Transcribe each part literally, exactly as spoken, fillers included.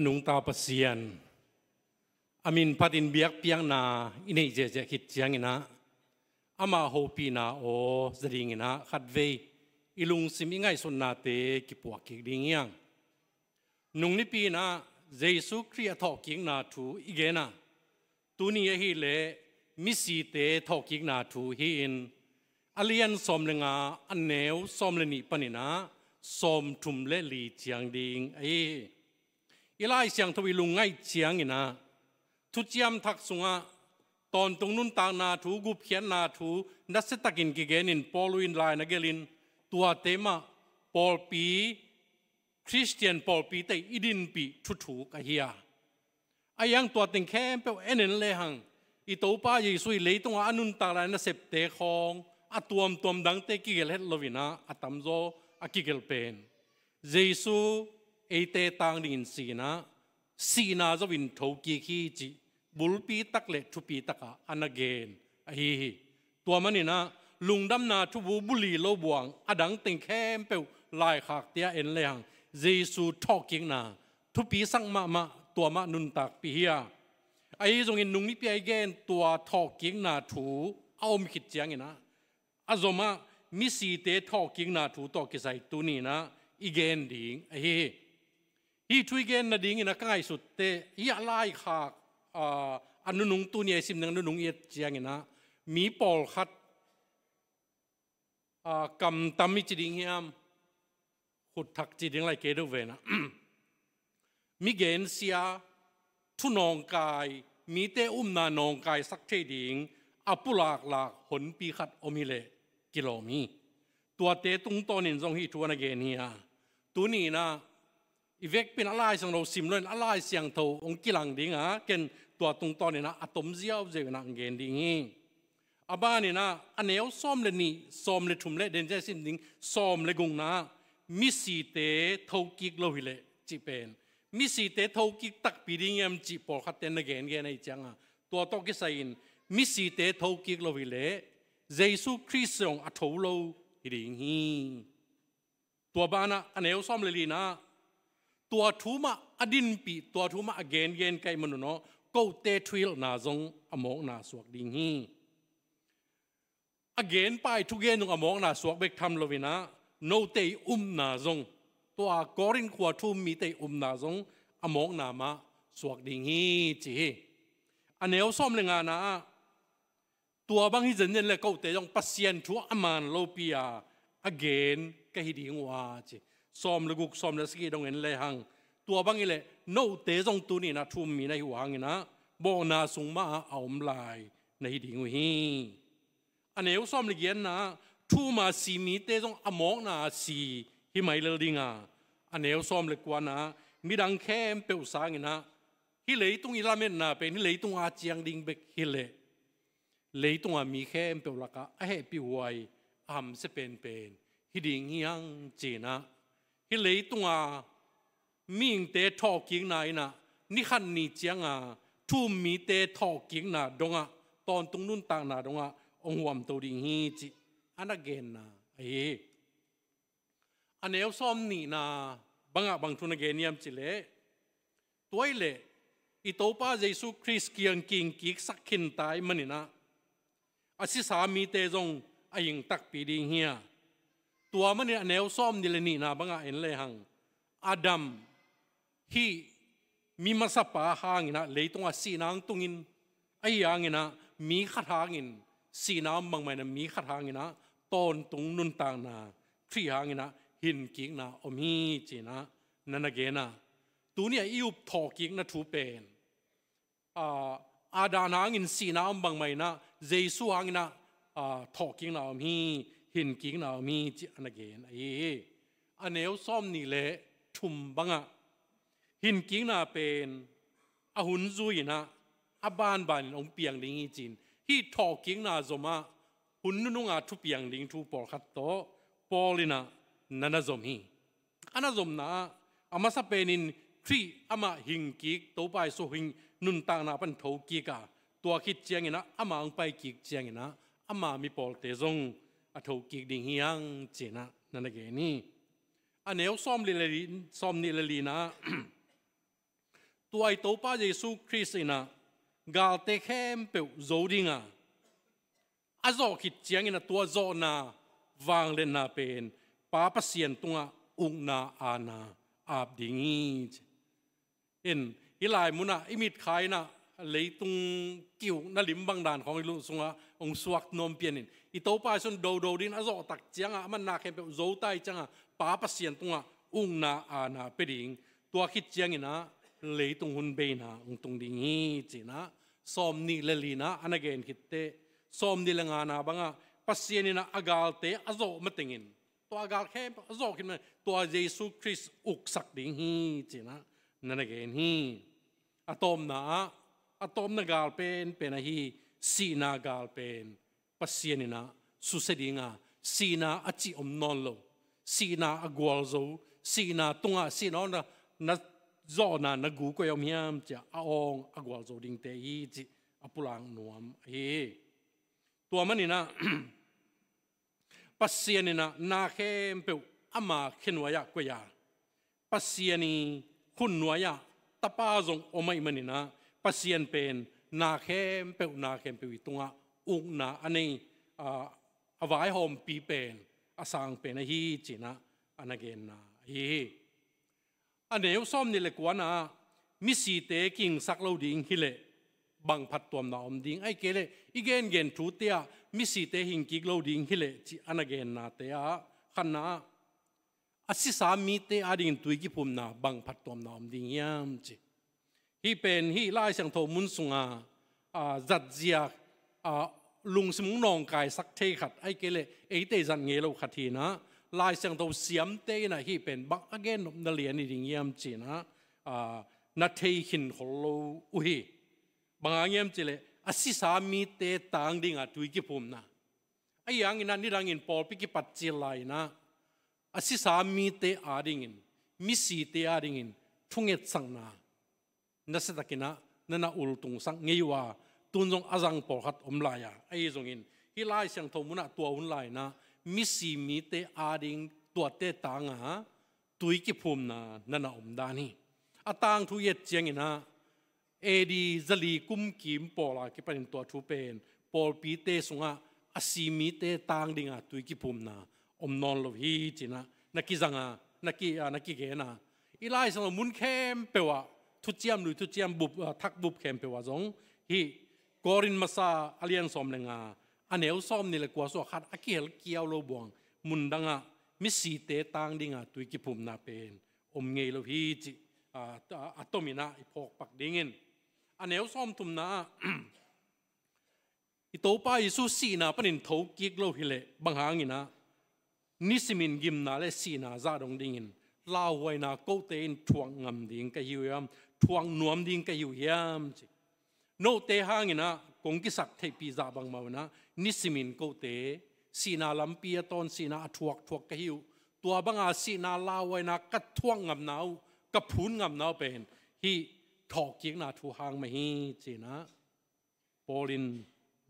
Nungta Pasian, a min phatin biakpiakna i neih ziahziah khit cianginah amah hopihna aw za dinginah khatvei i lungsim i ngaihsutnate kipuak kik ding hiang. Nung nipi inah Jesu Khrih a thawhkikna thu i genah, tuni ahileh misite thawhkikna thu hi-in, a lian sawm le nga, a neu sawm le nih paninah sawmthum le li ciang ding ahi hi. I Lai Siangtho i lungngaih cianginah Thuciam Thak sungah tawntung nuntakna thu, gupkhiatna thu nasiatakin kigenin Paul in lai na gelhin, tuate mah pawlpi, Khristian pawlpite i dinpih thuthuk ahi a, a hiang tua teng khempeuh en en lehang i Topa Jesu i leitungah a nuntak lai nasepte khawng a tuamtuam dangte kigelh het loinah a tamzaw a kigelh pen Jesu eite tang dingin sinah, sihna zoin thokik hi cih bulpi tak le thupi takah a na gen ahi hi. Tua maninah lungdamna thubu buli lo buang a dang teng khempeuh laikhak tia en lehang Jesu thawhkikna thupisak mahmah, tua mah nuntakpih hi a, ahi zongin nung nipi a i gen tua thawhkikna thu a om khit cianginah a zomah misite thawhkikna thu tawh kisai tuninah i gen ding ahi hi. Hih thu i gen nadingin a ka ngaihsutte, hih a laikhak, aa, a nunung tuni a i sim ding a nunung i et cianginah mi pawlkhat, aa, kamtam i ci ding hiam, khut thak ci ding lai kei deuh venah mi gensia, thu nawngkai, mite upna nawngkaisak thei ding a pulaklak honpi khat om hileh kilawm hi. Tuate tungtawnin zong hih thu a na gen hi a, tuni inah i vekpi in a Lai Siangtho sim loin a Lai Siangtho hong kilang dinga ken tua tungtawninah a tom ziauziau inah hong gen ding hi. A baninah a neu sawm le nih, sawm le thum le, den ciang sim ding sawm le gukna ah misite thokik lo hileh cih pen, misite thokik takpi ding hiam cih pawlkhatte na gengen ahi cianga, tua tawh kisai-in misite thokik lo hileh Jesu Khrih zong a tho lo hi ding hi. Tua banah a neu sawm le lina ah tua thu mah a dinpih, tua thu mah a gengen ka hih manun aw, kote thuhilhna zong a mawkna suak ding hi. A genpa i thugen zong a mawkna suak bek tham loinah note i upna zong, tua Korin khua thu um mite i upna zong a mawkna mah suak ding hi ci hi. A neu sawm le ngana ah tua bang hi zenzen le kote zong Pasian thu a man lopi a a gen ka hi ding uh a ci. Sawm le guk, sawm le sagih dong en lehang, tua bang hileh note zong tuninah thu um mi na hi uh hanginah mawkna sung mahah a om lai na hi ding uh hi. A neu sawm le giatna ah thu um a si mite zong a mawkna a si hi mai lel dinga, a neu sawm le kuana ah midang khempeuh sanginah hih leitung i lametna pen hih leitung a ciang ding bek hileh leitunga mi khempeuh lakah a hehpihhuai a hamsia penpen hi ding hi hang cinah, hih leitunga mihingte thawhkikna inah ni khat ni cianga thu um mite thawhkikna dongah, tawntung nuntakna dongah hong huamto ding hi cih a na genna ahi hi. A neu sawm nihna bangah bang thu na gen hiam cileh, tua hileh i Topa Jesu Khrih kiang kingkiksak khinta i maninah a sisa mite zong a hing takpi ding hi a, tua manin a neu sawm nih le nihna bangah en lehang Adam hih mi masapa hanginah leitungah sihna hong tungin, ahi hanginah mi khat hangin sihna om bangmah inah mi khat hanginah tawntung nuntakna Khrih hanginah hinkikna om hi cinah na na gen a, tuni a i up thawhkikna thu pen, aa, Adam hangin sihna om bangmah inah Jesu hanginah, aa, thawhkikna om hi, hinkikna om hi cih a na gen ahi hi. A neu sawm nih le thum bangah hinkikna pen a hun zui inah a banbanin hong piang ding hi ci-in, hih thawhkikna zomah hun nununga thupiang ding thu pawlkhat tawh Paul inah na na zom hi. A na zomna ah a masa penin Khrih amah hingkik, Topa Jesu hing nuntakna pan thokik a, tua khit cianginah amah hong paikik cianginah ama mipawlte zong a thokik ding hi hang cinah na na gen hi. A neu sawm nih le li, sawm nih le lina ah Tua i Topa Jesu Khrist in ah galte khempeuh zo ding a, a zawh khit ciangin ah tua zawhna vangliatna pen Pa Pasian tungah ukna aana ap ding hi, ci. In, hih lai munah i mitkha in ah leitung ki-ukna lim bang dan khawng i lung sungah hong suak nuam pian in, i Topa Jesu in dodo dingin a zawh tak ciangah, amah na khempeuh zo ta ahih ciangah Pa Pasian tungah ukna aana pia ding. Tua khit ciangin ah leitung hun beina hong tung ding hi, ci-in ah sawmnih le lina ah a na gen khit teh, sawmnih le ngana bangah Pasian in ah a galte a zawh matengin, tua a gal khempeuh a zawh khit matengin tua Jesu Khrist uksak ding hi, ci-in ah na na gen hi. A tawpna ah, a tawpna gal penpen ahi sihna gal pen Pasian in ah susia ding a, sihna a cih om nawn lo, sihna a gualzo, sihna tungah sihna na, na zawhna na gu koi-ah om hiam, ci-a a awng a gualzo dingte hi, cih a pulak nuam ahi hi. Tua manin ah Pasian in ah na khempeuh ama khenuai-ah koih a, Pasian i khutnuai-ah Tapa zong om ahih manin ah Pasian pen na khempeuh, na khempeuh i tungah ukna a nei, a, a vaihawmpi pen a sang pen ahi, ci-in ah a na genna ahi hi. A neu sawmnih le kuana ah misite kihingsak lo ding hileh bang phattuamna om ding, ahih kei leh i gengen thute ah misite hingkik lo ding hileh, ci-a a na gennate ah khatna ah, a sisa mite adingin tui kiphumna bang phattuamna om ding hiam, ci. Hih pen hih Lai Siangtho mun sunga, a, zatzia, a, lungsim hong nawngkaisak thei khat, ahih kei leh eite i zat ngei lo khat hi-in ah, Lai Siangtho siamte in ah hih pen bang a gennopna lian hi ding hiam, ci-in ah, a, na thei khin khol lo uh hi. Bang hang hiam cih leh a sisa mite tang dinga tui kiphumna. Ahi hangin ah nidangin pawlpi kipat cil lai-in ah a sisa mite adingin, misite adingin thungetsakna nasiatakin ah na na ultungsak ngei uh a, tun zong a zang pawlkhat om lai a, ahi zongin hih Lai Siangtho munah tua hun lai-in ah misi mite ading tuate tanga tui kiphumna na na om dan hi. A tangthu i et ciangin ah A D zali kum kim pawla kipanin tua thu pen pawlpite sungah a si mite tang dinga tui kiphumna om nawn lo hi, ci-in ah na kizanga, na ki, a, na kigena. I Lai Siangtho mun khempeuh ah, thuciam lui thuciam bup, a, thak bup khempeuh ah zong hih Korin masa a lian sawm le nga, a neu sawmnih le kua sungah khat a kihel kiau lo buang mun dangah misite tang dinga tui kiphumna pen om ngei lo hi, cih, a, a, a tomin ah i phawkpak dingin. A neu sawmthumna ah i Topa Jesu sihna panin thokik lo hileh bang hangin ah nisimin gimna le sihna zah dong dingin lauhuaina kote in thuak ngam ding ka hi uh hiam, thuak nuam ding ka hi uh hiam, ci. Note hangin ah kong kisak theihpih zah bangmah un ah nisimin kote sihna lampi a tawn, sihna a thuak thuak ka hi uh. Tua banga sihna lauhuaina ka thuak ngamna uh, ka phun ngamna uh pen hih thawhkikna thu hang mah hi, ci-in ah Paul in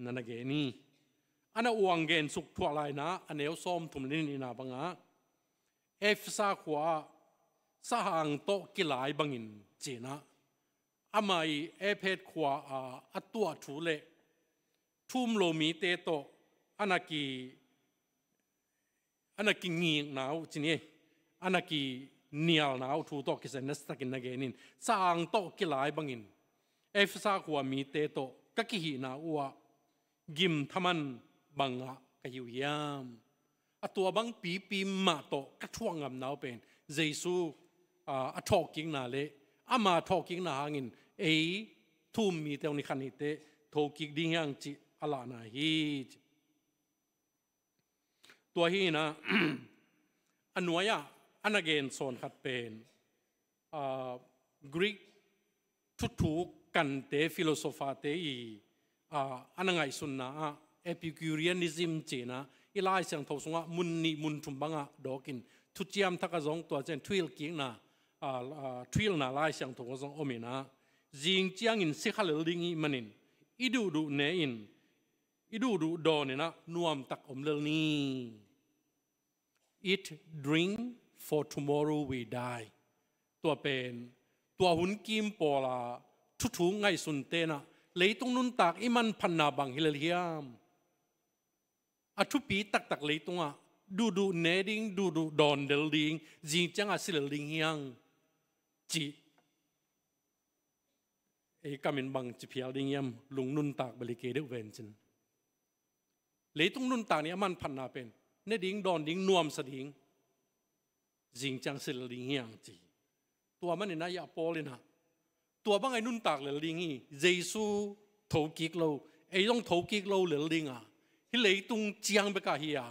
na na gen hi. A na uang gensuk thuah lai-in ah a neu sawmthum le nihna bangah Efesa khua-ah sahang tawh kilai bangin, ci-in ah amah i Efesa khua-a a tuah thu le thu um lo mite tawh a na ki, a na kingikna uh, ci ni, a na kinialna uh thu tawh kisai nasiatakin na gen in, sahang tawh kilai bangin Efesa khua mite tawh ka kihihna uhah gim thaman bangah ka hi uh hiam? A tua bang pipi mah tawh ka thuak ngamna uh pen Jesu, a, a thawhkikna le ama thawhkikna hangin ei thu um mite hong ni khat ni teh thokik ding hi hang, cih a lahna hi, ci. Tua hi-in ah a nuai-ah a na gen sawn khat pen, a, Greek thuthuk kante, philosopher-te i, a, a na ngaihsunna ah Epicureanism ci-in ah i Lai Siangtho sungah mun nih mun thum bangah dawkin, thuciam thak ah zong tua ciang thuhilhkikna, a, a, thuhilhna Lai Siangtho ah zong om in ah, zing ciangin si kha lel ding i hih manin i duhduh ne-in, i duhduh dawn in ah nuamtak om lel ni. Eat, drink, for tomorrow we die. Tua pen Tua hun kim pawla thuthu ngaihsun tenah leitung nuntak i manphatna bang hi lel hiam? A thupi taktak leitungah duhduh ne ding, duhduh dawn lel ding, zing ciangah si lel ding hiang cih ei kamin bang ci phial ding hiam? Lung nuntak bali kei deuh vencin. Leitung nuntak nih a manphatna pen ne ding, dawn ding, nuamsa ding, zing ciang si lel ding hiang ci. Tua manin ah, i a Paul inah tua bang ei nuntak lel ding hi. Jesu thokik lo, ei zong thokik lo lel ding a, hi leitung ciang bekah hi a,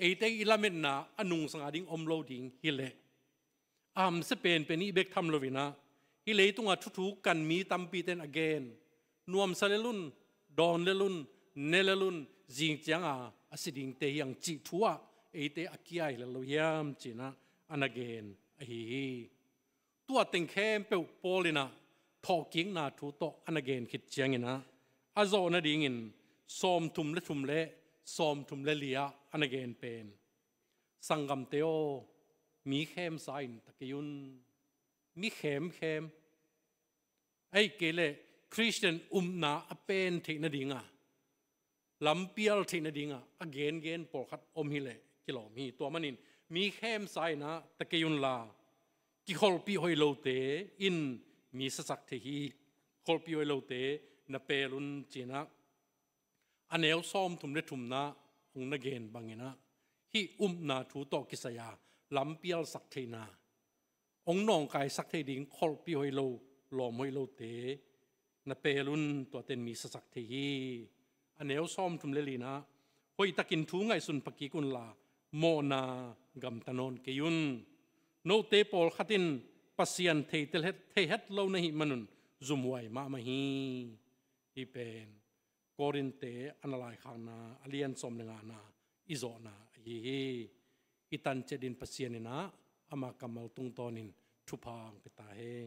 eite i lametna a nungsanga ding om lo ding hi leh, a hamsia penpen i bek tham loinah hi leitungah thuthu kan mi tampiten a gen, nuamsa lel un, dawn lel un, ne lel un, zing cianga a si dingte hiang cih thu ah eite a kia hi lel lo hiam cinah a na gen ahi hi. Tua teng khempeuh Paul inah thawhkikna thu tawh a na gen khit cianginah a zawh nadingin sawmthum le thum le sawmthum le li ah a na gen pen, sanggamte aw, mi khemsa in ta kei un. Mi khemkhem, ahih kei leh Khristian upna a pen theih nadinga, lampial theih nadinga a gengen pawlkhat om hi leh kilawm hi. Tua manin mi khemsa inah ta kei unla, kikholhpih hoih lote in mi sasak thei hi. Kholhpih hoih lote na pel un cinah a neu sawmthum le thumna hong na gen banginah hih upna thu tawh kisai-a lampialsak theihna, hong nawngkaisak thei ding kholhpih hoih lo, lawm hoih lote na pel un, tuaten mi sasak thei hi. A neu sawmthum le linah hoihtakin thu ngaihsun phakik unla, mawhna gamta nawn kei un. Note pawlkhat in Pasian thei het lo na hih manun zumhuai mahmah hi. Hih pen Korinthte a na laikhakna a lian sawm le ngana i zawhna ahi hi. I tanciat in Pasian inah ama kammal tungtawnin thupha hong pia ta hen.